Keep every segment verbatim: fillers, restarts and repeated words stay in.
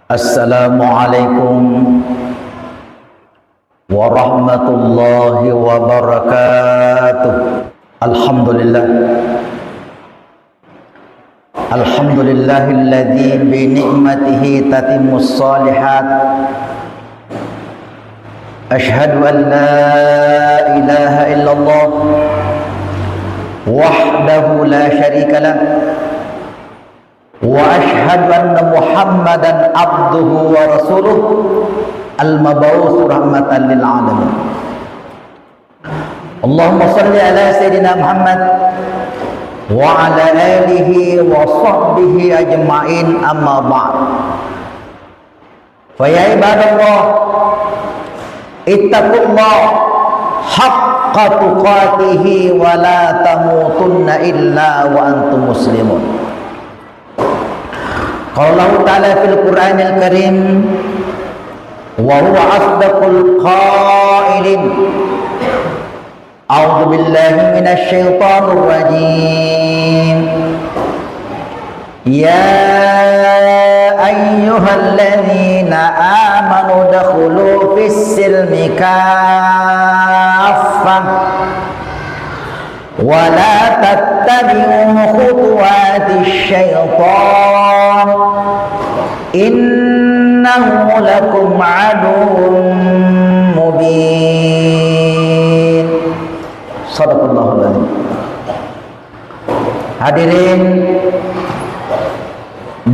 Assalamualaikum warahmatullahi wabarakatuh. Alhamdulillah. Alhamdulillahilladzi bi ni'matihi tatimmus shalihat. Asyhadu an la ilaha illallah wahdahu la syarika lah. Wa asyhadu anna Muhammadan abduhu wa rasuluh, al-mab'uts rahmatan lil alamin. Allahumma shalli ala sayyidina Muhammad wa ala alihi wa sahbihi ajma'in, amma ba'd. Fa ya ibadallah, ittaqullah haqqa tuqatihi wa la tamutunna illa wa antum muslimun. Qala Allahu ta'ala fil Qur'anil Karim, wa huwa asdaqul qailin. A'udzu billahi minasy syaithanir rajim. Ya ayyuhalladzina amanu dkhulu fis silmi kaffah. Wa la tattabi'u khutuwatisy syaitan, innahu lakum aduwwum mubin. Sadaqallahul adzim. Hadirin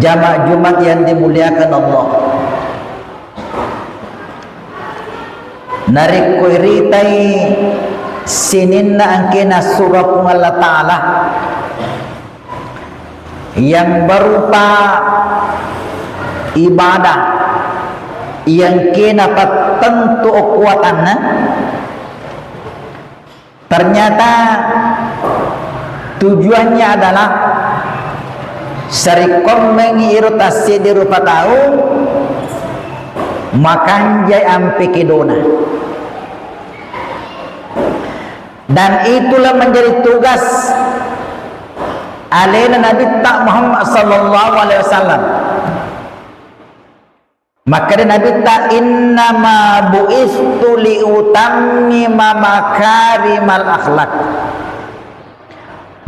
jamaah Jumat yang dimuliakan Allah. Narekko iritai sininna engkena sura Puang Allah Ta'ala yang berupa ibadah, yang kena pattentu okkuatanna, ternyata tujuannya adalah sarekkoammengngi iro tasseddi rupa tau makanjai ampe kedona. Dan itulah menjadi tugas alena Nabitta Muhammad sallallahu alaihi wasallam. Makkeda Nabitta, "Innama bu'istu liutammima makarimal akhlak."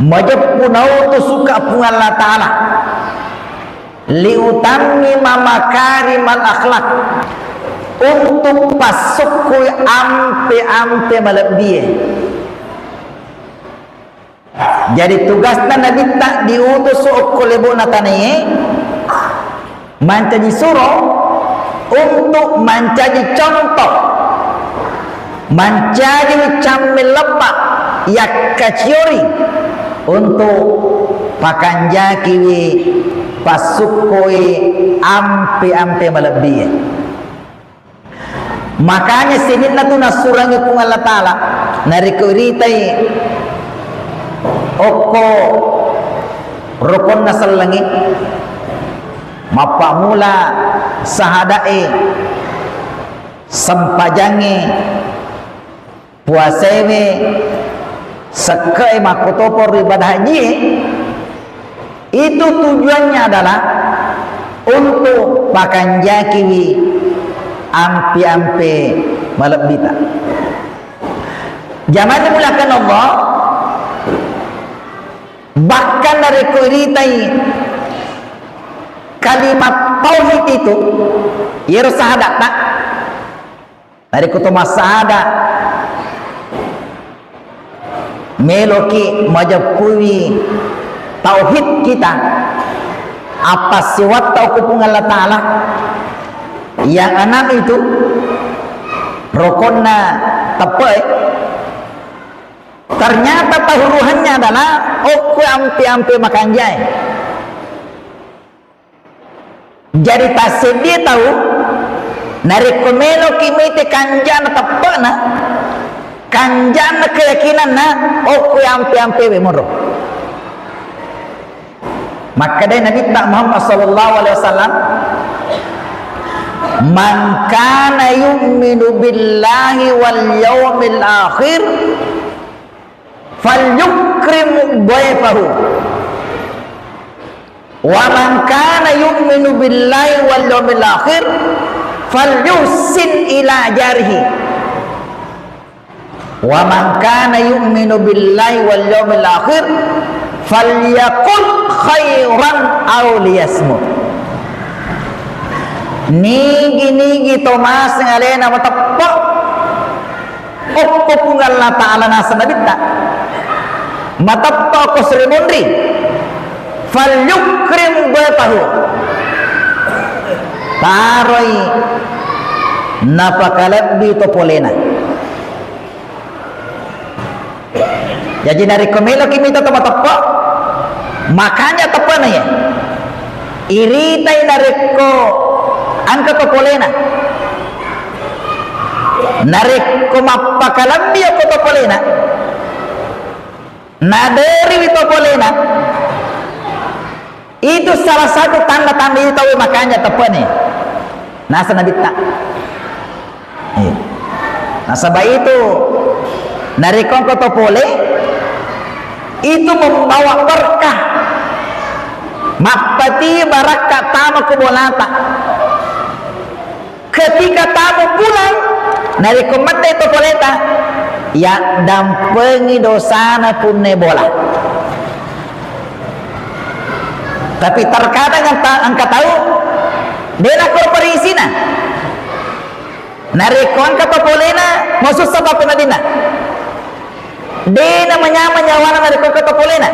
Majeppu nautusuka Puang Allah Ta'ala, "liutammima makarimal akhlak," untuk passukkui ampe-ampe malebbie. Jadi tugasna Nabitta diutus okko lebo'na tanae mancaji suro untuk mancaji contoh, mancaji cammeng lebba yakkaciori untuk pakanjakiwi passukkoi ampe-ampe malebbie. Makanya sininna tu nassurangi Puang Allah Ta'ala, narekko iritai okko rukonna sellengnge, mappamula sahadae, sempajangnge, puasewe, sekke'e, makkutopo ri ibadah hajie, itu tujuannya adalah untuk pakanjakiwi ampe-ampe malebbita. Jamaah dimuliakan Allah, bahkan narekko iritai kalimat tauhid itu, yero sahadatta, narekko to massahada, meloki majeppuwi tauhid kita, appassiwatta okko Puang Allah Ta'ala, yang enam itu rukonna teppe'e, ternyata tahuruhannya adalah okko ampe-ampe makanjae. Jadi tasseddie tau, narekko meloki mite kanjana teppe'na, kanjana keyakinanna, okko ampe-ampewe monro. Makkedai Nabitta Muhammad sallallahu alaihi wasallam, "Man kana yu'minu billahi wal yaumil akhir falyukrim dhaifahu." "Wa man kana yu'minu billahi wal yaumil akhir falyuhsin ila jarihi. Wa man kana yu'minu billahi wal yaumil akhir falyaqul khairan aw liyasmut." Nigi-nigi to maseng alena mateppe' okko Puang Allah Ta'ala naseng Nabitta, mateppe' okko seri monri, "Falyukrim dhaifahu." Taroi napakalebbi to polena. Jaji, narekko meloki mita to mateppe', makanja teppena ya. Iritai narekko engka to polena. Narekko mappakalebbi okko to polena, naderiwi to polena, itu salah satu tanda-tanda itu tau makanja teppeni. Naseng Nabitta. Iya. Nasaba itu, narekko engka to pole, itu membawa berkah. Mappati barakka tama ku bolata. Ketika tamu pulang, narekko mette to poleta, ya dampengi dosana punne bola. Tapi terkadang engka, engka tau, de' nakkoro parisina. Narekko engka to polena, masussa bappenna dinna. De' namanyameng nyawana narekko engka to polena.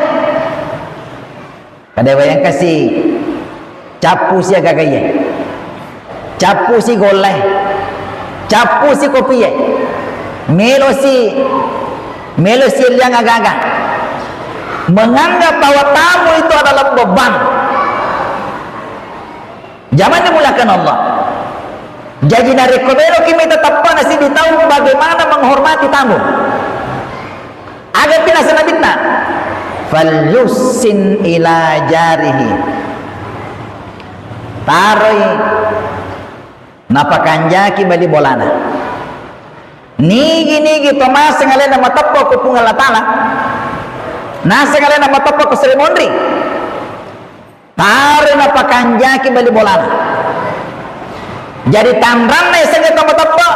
Kada wayangkasi cappusi agagaye, cappusi gollae, cappusi kopie, melosi, melosi elliang agaga, menganggap bahwa tamu itu adalah beban. Jamang dimuliakan Allah. Jaji, narekko meloki mita teppena siddi tau, bagaimana menghormati tamu? Aga pinaseng Nabitta? "Falyuhsin ila jarihi." Taroi napakanjaki bali bolana. Nigi-nigi to maseng alena mateppe' ku Puang Allah Ta'ala, naseng alena mateppe' ku seri monri. Taro napakanjaki bali bolana. Jadi tanranna yasengnge to mateppe',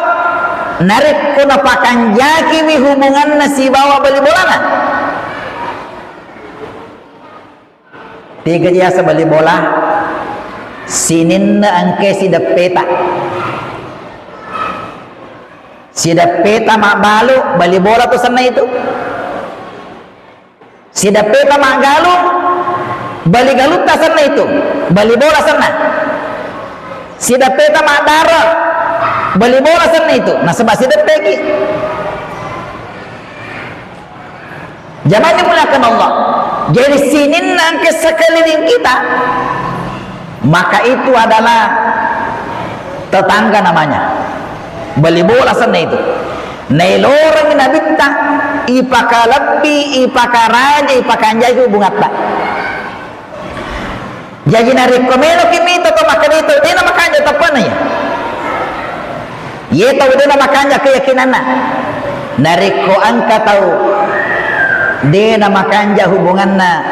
narekko napakanjakiwi hubunganna sibawa bali bolana. Tega yaseng bali bola? Sininna engka sideppeta. Sideppeta mabbalu, bali bola tu senna itu. Sideppeta maggalung, bali galutta senna itu, bali bola senna. Sideppeta maddara, bali bola senna itu, nasaba sideppeki. Jamang dimuliakan Allah. Jadi, sininna engka sekeliling kita, maka itu adalah tetangga namanya. Bali bola senna itu. Naelorengngi Nabitta, ipakalebbi, ipakaraja, ipakanjaki hubungatta. Jaji, narekko meloki mita to makkeda itu, de' namakanja teppena ya. Ye tau de' namakanja keyakinanna. Narekko engka tau de' namakanja hubunganna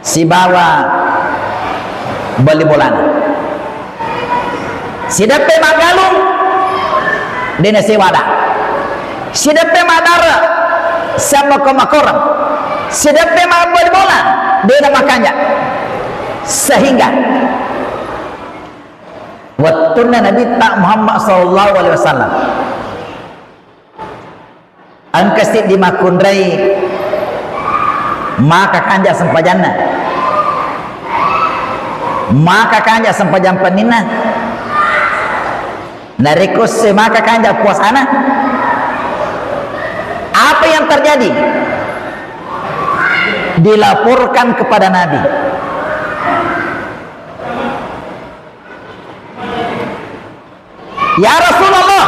sibawa bali bolana. Sideppe maggalung, de' nasewa ada. Sideppe maddara, siammako-makoreng. Sideppe mabbali bola, de' namakanja. Sehingga wettunna Nabitta Muhammad sallallahu alaihi wasallam engka siddi makkunrai maka kanja sempajanna, maka kanja sempajang penninna. Narekko se maka kanja puasana, apa yang terjadi? Dilaporkan kepada Nabi. Ya Rasulullah,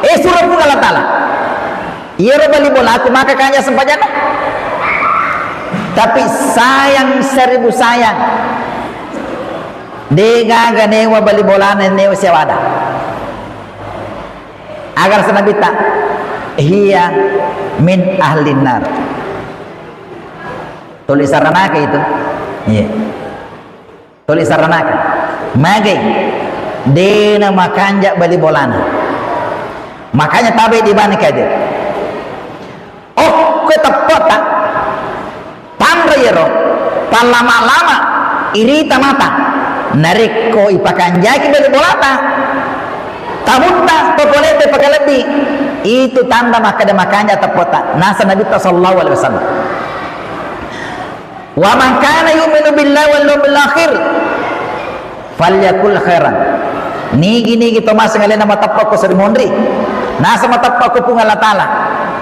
eh, suro Puang Allah Ta'ala, iyaro bali bolaku maka kanja sempajanna. Tapi sayang seribu sayang, de' gaga newa bali bolana, newa sewada. Aga naseng Nabitta, hiya min ahlin nar. Tuli saranaka itu. Iya. Tuli saranaka. Magai. Dena makanja bali bolana. Makanya tabe di bana kaje. Oh, kue teppota. Tanra yero. Pallama-lama. Irita mata. Narekko ipakanjaki bali bolata. Tabutta, pokolete pakalebbi. Itu tanda makkeda makanja teppota. Nasa Nabitta sallallahu alaihi wasallam. Wa man kana yu'minu billahi wal yawmil akhir falyakul khairan. Nigi-nigi to maseng alena mateppa ko seri monri. Nasa mateppa ko Puang Allah Taala.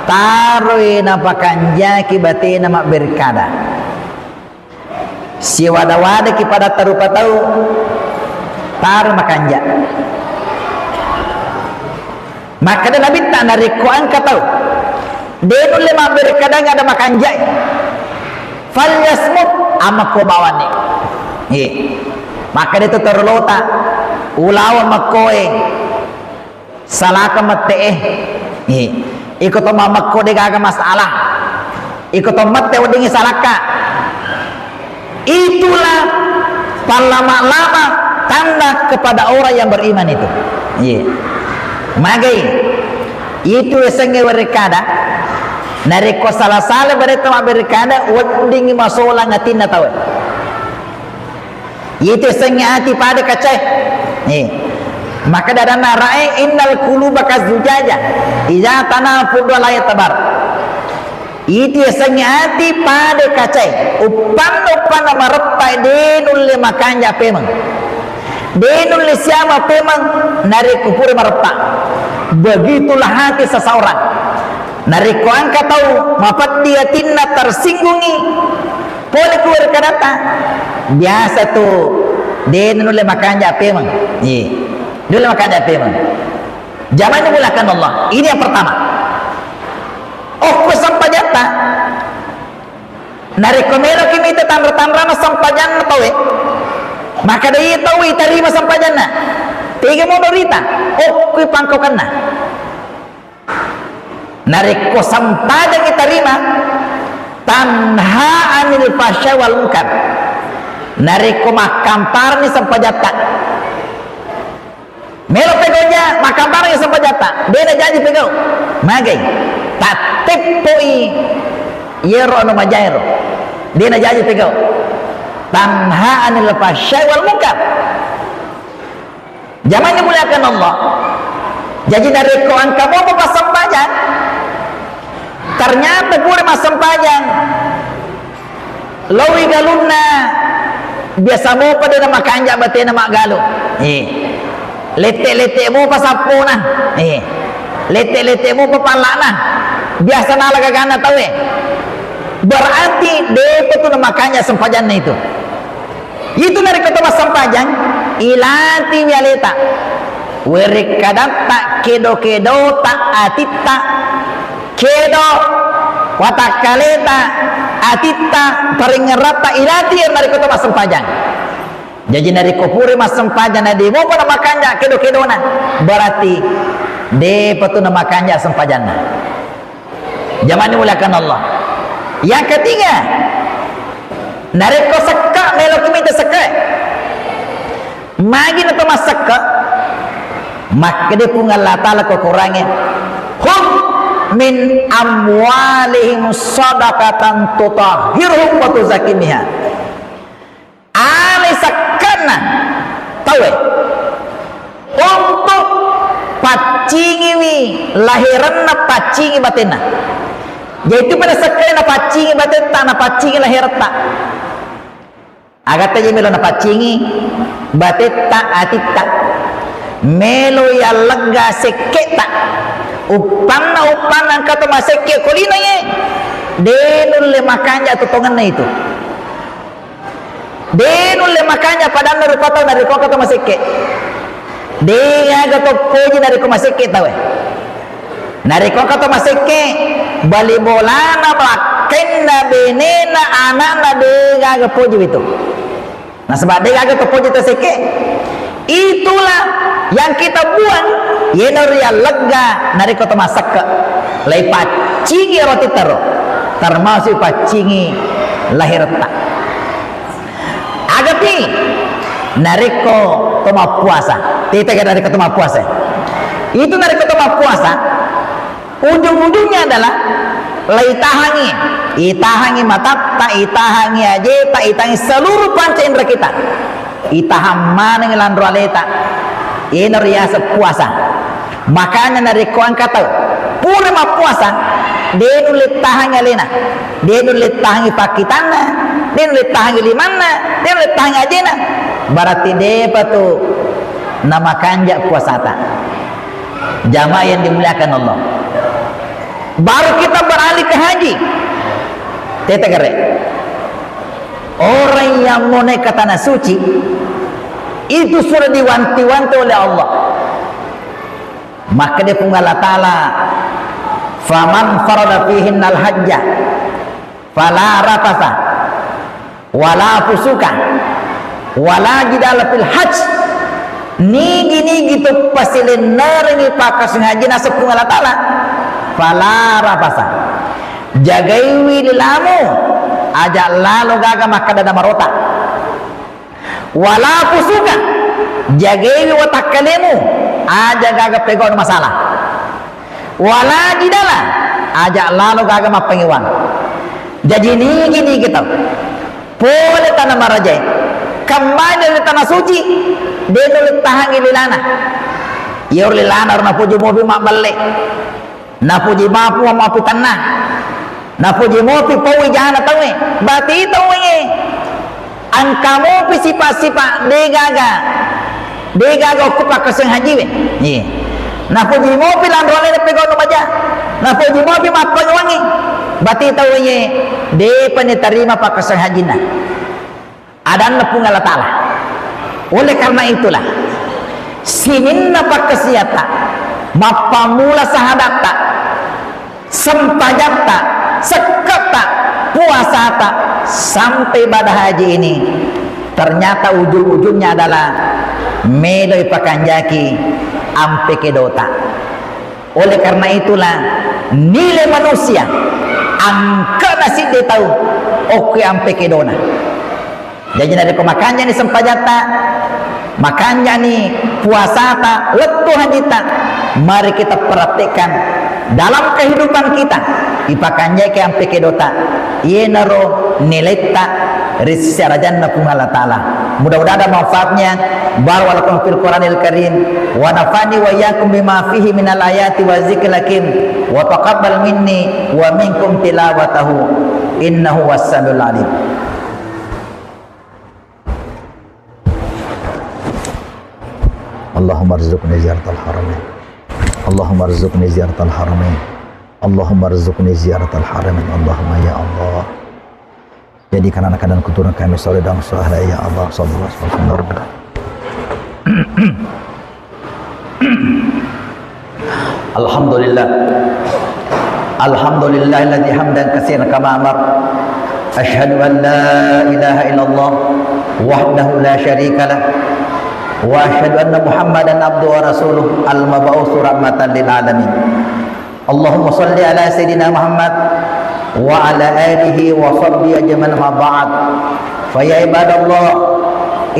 Taroi napakanjaki batena mabberkada. Siwada-wadaki pada tarupa tau, taro makanja. Makkeda Nabitta, narekko engka tau de nulle mabberkadang ada makanjai, falyasmut, amakko bawanni. Iya. Makkeda tu torolota, ulaweng makkoe, salaka mette'e. Iya. Iko to mamakko de gaga masalah. Iko to mette weddingngi salakka. Itulah pallama-lama tanda kepada orang yang beriman itu. Iya. Magai. Itu yasengnge werekkada. Narekko sala-sala baretta mabberekkada, weddingngi masolang atinna tauwe. Itu yasengnge ati pada kacae. Iya. Maka dadanna rae, innal quluba kazzujaja. Iza tana fuddu la yatabar. Itu yasengnge ati pada kacae. Uppanna-uppanna mareppa de nulle makanja pemeng. De nulle siama pemeng narekko pura mareppa. Begitulah hati seseorang. Narekko engka tau mapeddi atinna, tersinggungi pole ku werekkadatta, biasa tu de nulle makanja pemeng. Iya. Nulle makanja pemeng. Jamaah dimuliakan Allah. Ini yang pertama. Okko sempajatta. Narekko meloki mita tanra-tanrana sempajanna tauwe, makkeda iya tauwe itarima sempajanna. Tega mono rita? Okko pangkaukenna. Narekko sempajang itarima, tanha anil fahsya wal munkar. Narekko makkamparni sempajatta. Melo pegauja, makkamparni sempajatta. De najaji pegau. Magai. Tatteppoi yero anu majaero. De najaji pegau. Tanha anil fahsya wal munkar. Jamaah dimuliakan Allah. Jaji narekko engka mopa passempajang, ternyata pura massempajang, loi galunna, biasa mopa de namakanja batena maggalu. Eh. Lette-lette mopa sappona. Eh. Lette-lette mopa pallana. Biasa nala gaganna tauwe. Berarti depa tu namakanja sempajanna itu. Itu narekko to massempajang, ilatiwi aleta. Werekkadatta, kedo-kedota, atitta, kedo watakkaleta, atitta, paringeratta, ilati narekko to massempajang. Jaji narekko pura massempajang na de mopa namakanja kedo-kedona, berarti depa tu namakanja sempajanna. Jamaah dimuliakan Allah. Yang ketiga, narekko sekka, meloki mita sekka. Magi na to massekka? Makkeda Puang Allah Taala ko Qurangnge, "Khudz min amwalihim shadaqatan tutahhiruhum wa tuzakkihim biha." Alai sekkanna tauwe untuk paccingiwi laherenna, paccingi batenna. Jadi itu pada sekkanna napaccingi batetta, napaccingi laheretta. Agatta je melo napaccingi batetta, atitta. Melo yallegga sekketta. Uppanna, uppanna engka to masekke ko lino ye. De nulle makanja totongenna itu. De nulle makanja padanna rupa tau narekko engka to masekke. De gaga to poji narekko masekke tauwe. Narekko engka to masekke, bali bolana, lakkainna, benena, anakna, de gaga poji itu. Nasaba de gaga to poji to sekke. Itulah yang kita buang, yeno riallegga narekko to masekke. Lai paccingi roti taro, termasuk paccingi laheretta. Narekko to mappuasa, tete ga narekko to mappuasa? Itu narekko to mappuasa, ujung-ujungnya adalah leitahangi, itahangi matatta, itahangi ajeta, itahangi seluruh panca indera kita. Itahang maneng lanro aleta. Ino riaseng puasa. Makanya narekko engka tau pura mappuasa, de nulle tahangi alena, de nulle tahangi pakkitanna, de nulle tahangi limanna, de nulle tahangi ajena, berarti depa tu namakanja puasata. Jamaah yang dimuliakan Allah. Baru kita beralih ke haji. Tete gare. Orang yang mau naik ke tanah suci itu sudah diwanti-wanti oleh Allah. Makkeda Puang Allah Ta'ala, "Faman farada fihinnal hajja fala rafasa wala fusuka wala jidala fil hajj." Nigi-nigi tu pasilennerengi pakkasuwang haji naseng Puang Allah Ta'ala, fala rafasa. Jagaiwi lilamu, aja lalo gaga makkeda damarota. Wala fusuka, jagaiwi watakkalemu, aja gaga pegau masalah. Wala jidala, aja lalo gaga mappangewang. Jaji nigi-nigi tau pole tana marajae, kembali dari tanah suci, de nulle tahangi lilana. Iya lilana ro napoji mopi mabballe. Napoji mapu mapu tenna. Napoji mopi pau ijana tauwe. Berarti tauwe. Engka mopi sifat-sifat degaga. Degaga okko pakkasuwang hajiwe. Iya. Napoji mopi lanro alena pegau maja. Napoji mopi mappangewangi. Berarti tauwe. Depa ni tarima pakkasuwang hajinna. Adanna Puang Allah Ta'ala. Oleh karena itulah, sininna pakkasiatta, mappammula sahadatta, sempajatta, sekketta, puasata, sampai ibadah haji ini, ternyata ujung-ujungnya adalah melo ipakanjaki ampe kedota. Oleh karena itulah, nilai manusia angkana sidde tau okko ampe kedona. Jaji narekko makanjani sempajatta, makanjani puasata, lettu hajitta, mari kita praktekkan dalam kehidupan kita, ipakanjaki ampe kedota, iyenaro nilaitta ri sisi arajanna Puang Allah Ta'ala. Mudah-mudahan ada manfaatnya. Barakallahu fil Quranil Karim, wa nafa'ni wa iyyakum bima fihi minal ayati wa dzikril hakim, wa taqabbal minni wa minkum tilawatahu, innahu huwas samiul alim. Allahumma rzuqni ziyaratal haramain. Allahumma rzuqni ziyaratal haramain. Allahumma rzuqni ziyaratal haramain. Allahumma ya Allah. Jadikan anak dan keturunan kami soleh dan soleha, ya Allah. Sallallahu alaihi wasallam. Alhamdulillah. Alhamdulillahilladzi hamdan katsiran kama amar. Asyhadu an la ilaha illallah wahdahu la syarika lah. Wa asyhadu anna Muhammadan abduhu wa rasuluh al-mab'uts rahmatan lil alamin. Allahumma shalli ala sayyidina Muhammad wa ala alihi wa sahbihi ajma'in, amma ba'd. Fa ya ibadallah,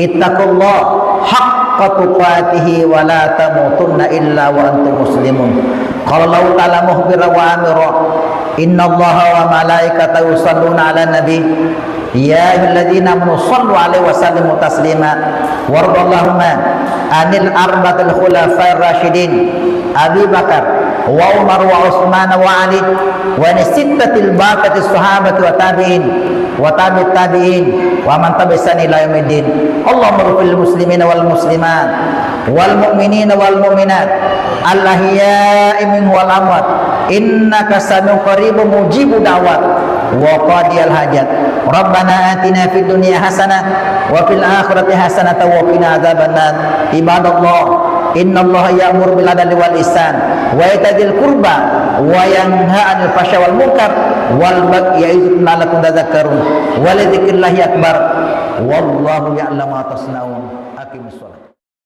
ittaqullaha haqqa tuqatihi wa la tamutunna illa wa antum muslimun. Qala Allahu ta'ala mukhbiran wa amira, innallaha wa malaikatahu yusalluna ala nabi, ya ayyuhalladzina amanu sallu alaihi wa sallimu taslima. Wardallahumma anil arba'atil khulafair rasyidin, Abi Bakar wa Umar wa Utsman wa Ali, wa anis sittatil baqiyati sahabati wa tabi'in, wa tabi'it tabi'in, wa man tabi'ahum bi ihsan ila yaumiddin. Allahumma ighfir lil muslimina wal muslimat, wal mu'minina wal mu'minat, al ahya'i minhum wal amwat, innaka sami'un qaribun mujibud da'wat wa qadiyal hajat. Rabbana atina fid dunya hasanah wa fil akhirati hasanatan wa qina adzabannar. Ibadallah, innallaha ya'muru bil adli wal ihsan wa ita'i dzil qurba wa yanha 'anil fahsya'i wal munkar wal bagyi ya'izukum la'allakum tadzakkarun. Wa lidzikrillahi akbar. Wallahu ya'lamu ma tasna'un. Aqimis shalah.